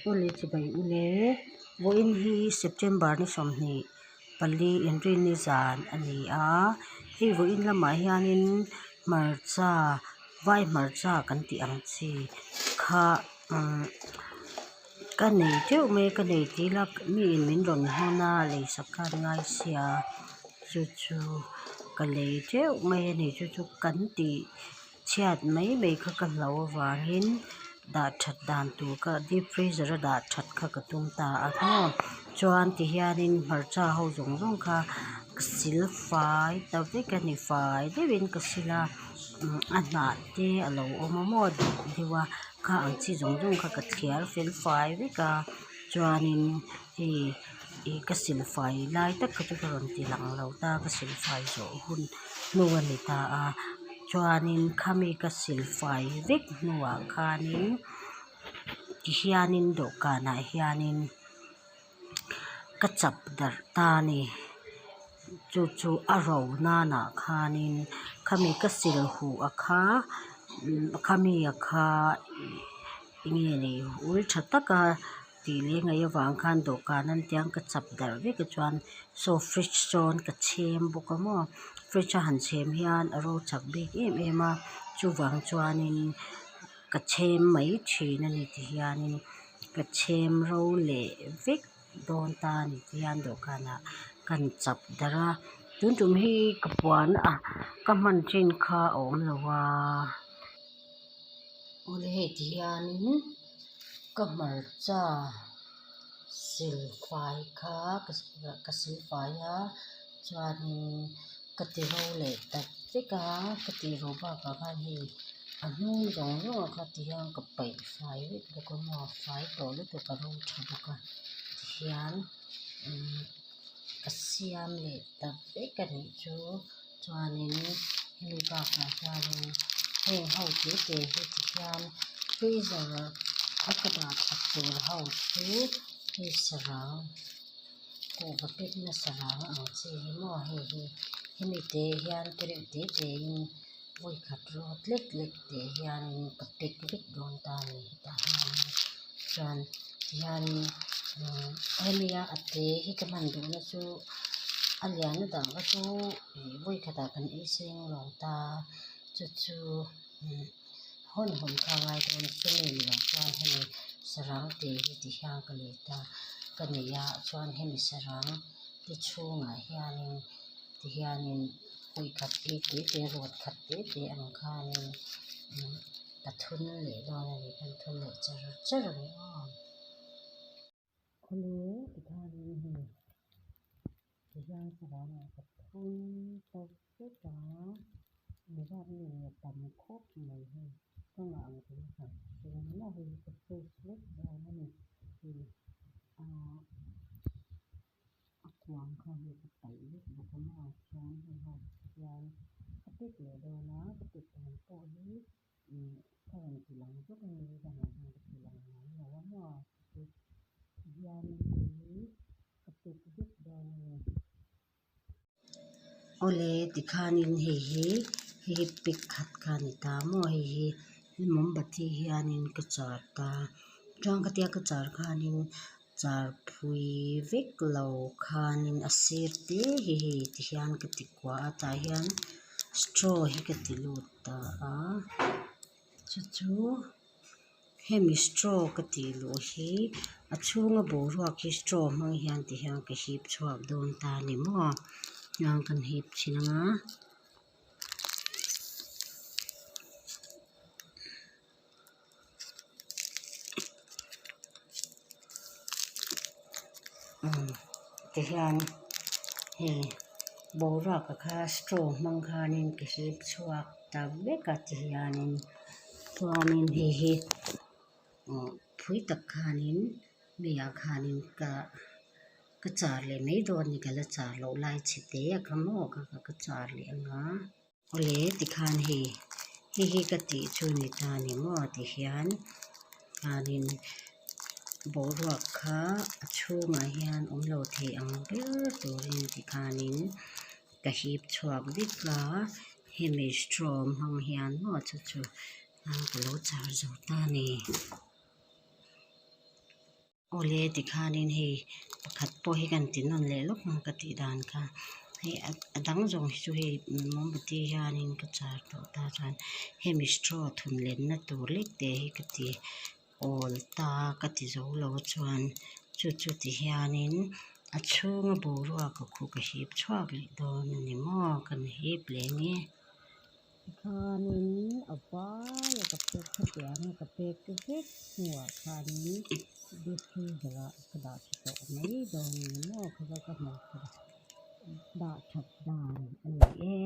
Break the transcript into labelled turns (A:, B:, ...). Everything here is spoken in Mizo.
A: Ule chibai ule, vawiin hi September ni 24 inrinni zan a ni a, hei vawiin lamah hianin hmarcha vai hmarcha kan tih ang chi kha umm ka nei teuh mai a ka nei tih ila miin min rawn hawn a leisak kha an ngai sia chu chu ka lei teuh mai a ni chu chu kan tih. Chhiat mai mai kha ka hlo avangin dah that dan tur kha deep freezer a dah that kha ka tum ta a maw chuan ti hianin hmarcha ho zawng zawng kha ka sil fai ta vek a ni fai deuhin ka sil a a hnah te a lo awm a maw duk deuh a kha ang chi zawng zawng kha ka thliar fel fai vek a chuanin hei ih ka sil fai lai tak kha chu ka rawn ti lang lo ta ka sil fai zawh hun hnu a ni ta a chuanin khami ka sil fai vek hnuah khanin tihianin dawhkanah hianin ka chap darh ta a ni chu chu a ro nanah khanin khami ka sil huh a kha khami a kha eng nge ni ul tha taka. Tih leh ngaih avang khan dawhkan an tia ka chap darh vek a chuan saw fridge sawn ka chhem bawk a maw fridge a han chhem hian a ro chak bik em em a chuvang chuanin ka chhem mai thin a ni ti hianin ka chhem ro leh vek dawn ta a ni ti hian dawhkanah ka han chap darh a tun tum hi ka puan a ka hman thin kha a awm lo a. Awle hei ti hianin. Ka hmarcha silfai kha ka silfai a chuanin ka ti ro leh ta vek a ka tih ro bakah khan hei a hnung zawng zawng ah kha ti hian ka paih fai vek bawk a maw fai tawh lutuk a ro tha bawk a tihian umm ka siam leh ta vek a nih chu chuanin hemi bakah hianin heng ho te te hi ti hian freezer a ka dah that tur ho chu hei sarang kuhva pack na sarang ang chi hi maw hei hi hemi te hian te reuh te te in vawikhat rawt lek lek te hianin ka pack vek dawn ta a ni hetah hianin chuan tihianin umm hemi a a te hi ka hman duhna chu a lian a dang kha chu ih vawikhatah kan ei seng lo ta chu chu umm hawn hawn kha a ngai dawn a chumi ni loh chuan hemi sarang te hi ti hian ka lei ta ka nei a chuan hemi sarang te chhungah hianin ti hianin vawikhat ei te te rawt khat te te ang khanin umm ka thun leh dawn a ni kan thun leh char char a ni aw. Khawle tikhanin hei tihian sarangah ka thun ta vek a engzat nge ni a tam khawp mai hei ka ngah ang chu ka hre maw hei hi ka fresh vek dawn a ni hei ahh a kuang kha hei ka paih vek bawk a maw chuan hei ho hian ka pack leh dawn a ka pack dan pawh hi Ih ka rawn ti lang vek a ni dangah hian ka ti lang ngai lo a maw chu hian hei hi ka pack vek dawn a ni. Awle tikhanin hei hi hei hi pack khat kha a ni ta maw hei hi mombati hianin ka char ta chuan khatia ka char khanin char phui vek lo khanin a sir te hi hei tihian ka ti kuah a tah hian straw hi ka ti lut ta a chu chu hemi straw ka tih luh hi a chhunga boruak hi straw hmang hian ti hian ka hip chhuak dawn ta a ni maw heng kan hip thin ang a. Tihian hei boruak a kha straw hmang khanin ka hip chhuak ta vek a tihianin chuanin hei hi phui tak khanin meiah khanin ka ka char leh mai dawn a ni ka la char loh lai chhe te a kha maw kha kha ka char leh ang a. Awle tikhan hei hei hi ka tih chu ni ta ni maw tihian khanin boruak kha a chhungah hian awm lo thei ang ber turin tikhanin ka hip chhuak vek a hemi straw hmang hian maw chu chu ka lo char zo ta a ni. Awle tikhanin hei pakhat pawh hi kan ti nawn leh lawk ang ka tih dan kha hei a dang zawng hi chu hei mombati hianin ka char tawh ta chuan hemi straw thun lenna tur lek te hi ka ti awl ta ka ti zo lo chuan chu chu ti hianin a chhunga boruak a khu ka hip chhuak leh dawn a ni maw kan hip leh ang e. Tikhanin a vaia ka pek khatiang a ka pek vek hnuah khanin deep freezer ah ka dah tha tawh mai dawn a ni maw kha ka hmeichhe dah that dan a ni e.